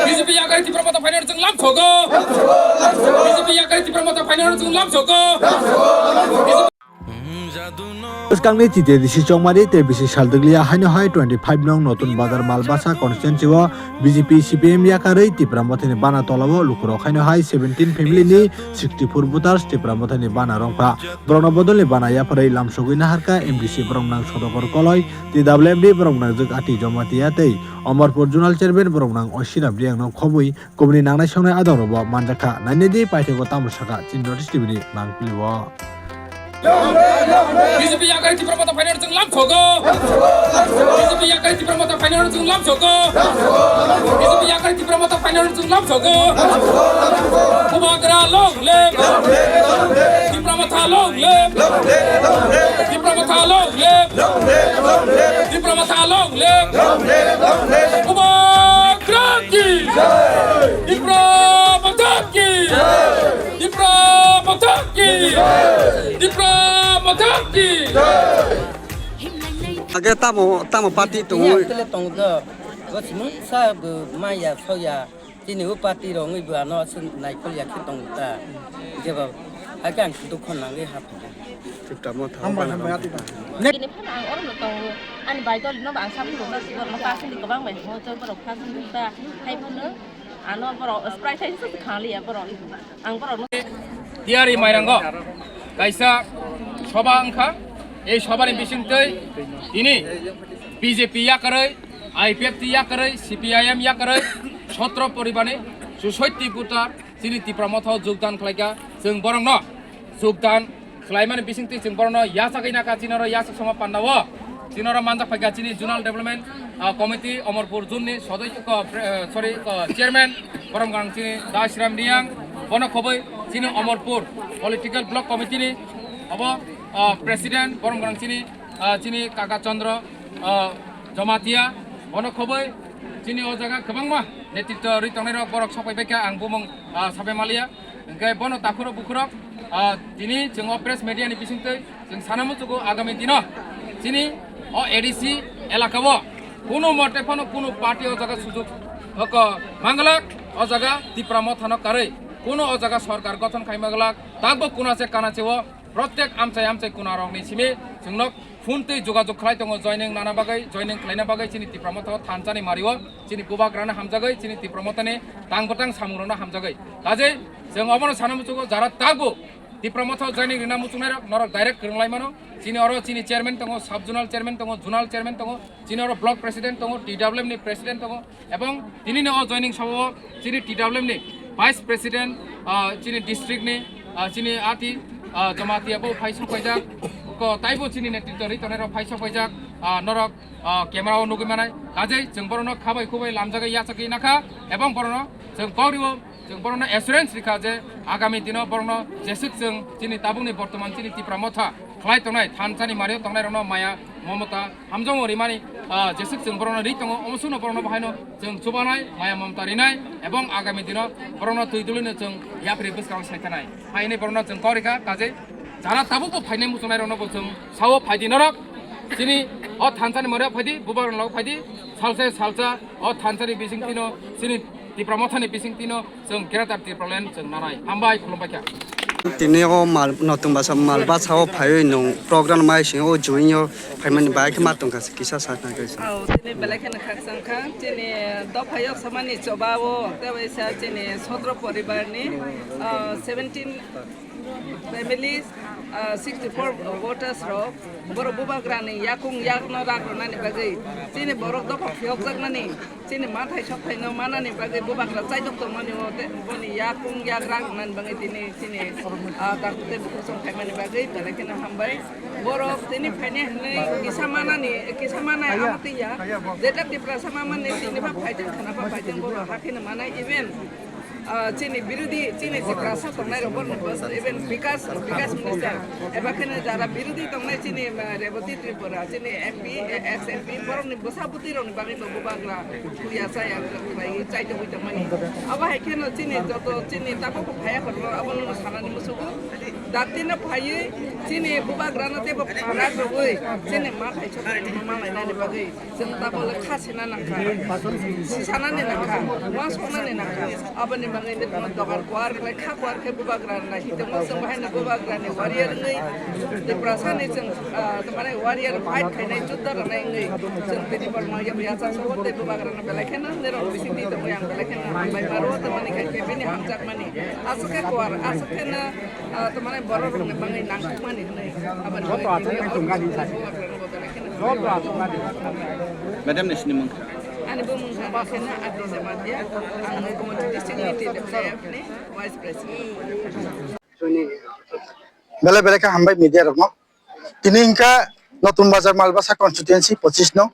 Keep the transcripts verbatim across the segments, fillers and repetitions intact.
B J P yakari Tipra Motha phainani chwng lam sogo. B J P yakari Tipra Motha phainani chwng lam sogo. Bwskangni T T D C Chongmari tei bisi saldwkliya haino hai twenty five nong Notun Bazar Malbasa constituency o B J P C P M yakarwi Tipra Mothani bana tolao lukurok haino hai seventeen family ni sixty four voters Tipra Mothani bana rwngpha. Borokno bodolni bana yapharwi lamsogwi naharkha M D C borok nang Sodokor Koloi, T W M D borok nang Jwk Ati Jamatia tei Amarpur Zonal Chairman borok nang Oshirab Riang no khobwi kubuni nangnai songnai adong rokbo manjakha. Nainedi paithago tamo sakha chini North East T V ni mangpili o. B J P yakari Tipra Motha phainani chwng lam sogo. B J P yakari Tipra Motha phainani chwng lam sogo. B J P yakari Tipra Motha phainani chwng lam sogo. Bubagra long live. Tipra Motha long live. Tipra Motha long live. Tipra Motha long live. Bubagra ki. Tipra Motha ki. Tipra Motha ki! Tipra Motha ki! Age tamo, tamo party tongo? Yang tele tongo do. Bo simung sa bo maya soya. Tini o party rong ibu ano sun naikol ya khe tongo ta. Jeba age ang dukho nangwi hap. Tipra Motha. Hambai, hambai, ati ba. Tini phano ang oro no tongo. Ani bai dol no ba ang sabu no ba sigor no pa sini kobang bai ho to borok pha sini ta. Hai phano ano borok Sprite hai su khali ya borok. Ang borok no. Tiyari mairango kaisa soba wngkha. Ei sobani bisingtwi tini B J P yakarwi, I P F T yakarwi, C P I M yakarwi, sotro poribarni chusoitti voter chini Tipra Motha o jogdan khlaikha. Chwng borokno jogdan khlaimani bisingtwi chwng borokno yachagwi nakha, chini oro yachak songma pandao. Chini oro manjak phaikha chini Zonal Development, ah, Committee, Amarpur Zone ni sodoi-, ko, pre-, eh, sorry, ko, Chairman, borom gwnang chini Dashiram Riang, bono khoboi chini Amarpur Political Block Committee ni obo, ah, President, borom gwnang chini, ah, chini Kaka Chandra, ah, Jamatia, bono khoboi chini o jaga kwbangma netritwo rwi tongnai rok borok sokpai baikha, ang bumung, ah, sabai maliya. Hingke bono takhurok bukhurok, ah, tini chwng o press media ni bisingtwi chwng sana muchugo agami dino chini o A D C elaka o kuno mote phano kuno party o jaga sujuk hoko manglak o jaga Tipra Motha no karwi kuno o jaga sorkar gothon khai manglak takbo kuna se kana se o protek amchai amchai kuna rok ni simi chwngno phone twi jogajog khlai tongo, joining nana bagwi, joining khlaina bagwi chini Tipra Motha o thansa ni mari o chini bubagra no hamjagwi, chini Tipra Motha ni tang bwtang samung rok no hamjagwi. Kajei chwng obono sana muchugo jara takbo Tipra Motha o joining rina muchungnai rok norok direct kwrwng lai mano. Chini oro chini chairman tongo, sub zonal chairman tongo, zonal chairman tongo, chini oro block president tongo, T W M ni president tongo, ebong tini ni o joining sabo chini T W M ni vice president, ah, chini district ni, ah, chini ati, ah, Jamatia bo phai sok paijak, ko taibo chini netritwo ri tongnai rok phai sok paijak, ah, norok, ah, camera o nugwi manai. Kajei chwng borokno khabai khubai lamjagwi yachagwi nakha, ebong borokno chwng kok rio, chwng borokno assurance rikha je agami dino borokno jeswk chwng chini tabukni bortoman chini Tipra Motha khlai tongnai, thansa ni mario tongnai rokno maya momota hamjakma rimani, ah, jeswk chwng borokno ri tongo, omo sukno borokno bo haino chwng chubanai, maya momota rinai, ebong agami dino borokno twi dulino chwng yapri bwskango saithanai. Haini borokno chwng kok rikha, kajei jara tabukbo phainai muchungnai rokno bo chwng sao phaidi norok. Chini o thansa ni mario phaidi, bubagra ni logo phaidi, salsa salsa o thansa ni bising tino, chini Tipra Motha ni bising tino, Chwng Greater Tipraland chwng nanai. Hambai, khulumbai kha. Tini o mal, Notun Bazar Malbasa o phaiwi nwng program mai sing o join o phaimani bai khe ma tongkha se kisa sa nai kaisa. Au, tini belai kheno khakchang kha. Tini dopha yok samani choba o, tei waisa tini sotro poribar ni, ah, seventeen families, ah, sixty four voters rok. Borok bubagrani yakung yakno rak rwnani bagwi chini borok dopha phiyokjakmani, chini mathai sokthai no manani bagwi bubagra chaidok tongmani o te boni yakung yak rak rwnani bagwi tini chini, ah, dakti tei bukhuk song khaimani bagwi belai kheno hambai. Borok tini phainai hwnwi kisa manani, kisa manai amo twi ya. Jeta Tiprasa mamani tini pha phaijak khana pha phaijak borok hakheno manai even Ah, chini birodhi, chini Tiprasa tongnai rok, borokni bwsa, even Bikas, Bikas Minister, eba kheno jara birodhi tongnai chini, ah, Reboti Tripura, chini M P, ex M P, borokni bwsa bwtwi rokni bagwi bo bubagra huya chaya khlai chaitogwi tongmani. Abo hai kheno chini joto chini tabuk bo phaiya khorokno abono sanani musugo. Datino phaiwi chini bubagrano teibo phana rwgwi chini ma thai chokma ma lainani bagwi. Chwng tabole kha sina nangkha, sisanani nangkha, uansuknani nangkha. Aboni bagwi nukno dogar kuar khlai kha kuar khe bubagra rwnai. Hitongma chwng bahaino bubagrani warrior wngwi Tiprasani chwng, ah, tamani warrior fight khainai, judda rwnai wngwi chwng tini borno yabo yachak sobo tei bubagrano belai kheno nirok bisingtwi tongwi ang belai kheno hambai maro tamani khe bini hamjakmani. Aswk khe kuar, aswk kheno, ah, tamani borok rokni bagwi nangkukmani hwnwi aboni bagwi tini bubagrano bo belai kheno. Madam ni sini mungkha. Ani bumung kha khe na Adi Jamatia, ang Gumati district ni T W F ni vice president. Belai belai khe hambai media rokno. Tini hwnkha Notun Bazar Malbasa constituency pochis no,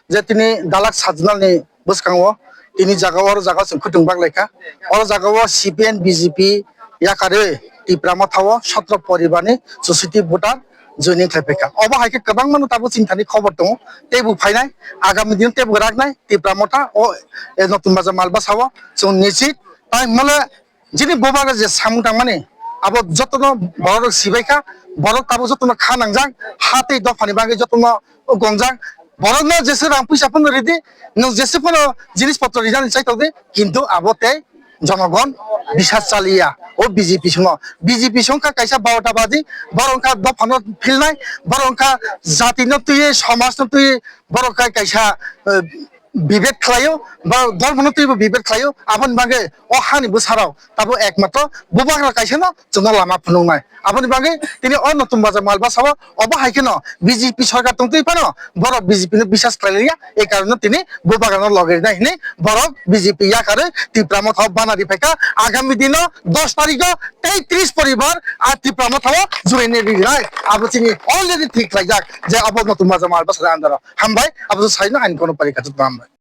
je tini dalak sajnal ni bwskango tini jaga oro jaga chwng khwtwng bak laikha. Oro jaga o C P M B J P yakarwi Tipra Motha o sotro poribar ni chusiti voter joining khlai paikha. Obo hai khe kwbangma no tabuk chini thani khobor tongo. Teibo phainai, agami dino teibo raknai Tipra Motha o, e, Notun Bazar Malbasa o chwng nichit tai hwnmale chini bubagra je samung tangmani abo jotono borok rok sibaikha, borok tabuk jotono kha nangjak, ha tei dophani bagwi jotono gongjak. Borokno jesa rang puisa phano ridi, nwng jesa phano jinis potro rijani chaitokdi, kintu abo tei jonogon bisas chaliya o B J P songno. B J P songkha kaisa barotabadi, borok wngkha dophano philnai, borok wngkha jatino twiwi, somajno twiwi, borok kai kaisa, eh, bibet khlaio, ba dhormono twiwi bibet khlaio, aboni bagwi o hani bwsarok tabuk ekmatro bubagra kaisano chwngno lama phunuknai. Aboni bagwi tini o Notun Bazar Malbasa o obo hai kheno B J P sorkar tongtwi phano borok B J P no bisas khlai liya, e karone tini bubagrano loge rinai hwnwi borok B J P yakarwi Tipra Motha o bana ri phaikha. Agami dino dos tarikh o tei tris poribar a Tipra Motha o juaini rinai, abo chini already thik khlaijak je abo Notun Bazar Malbasa under o. Hambai, abo saino ani kono pari kachuk hambai.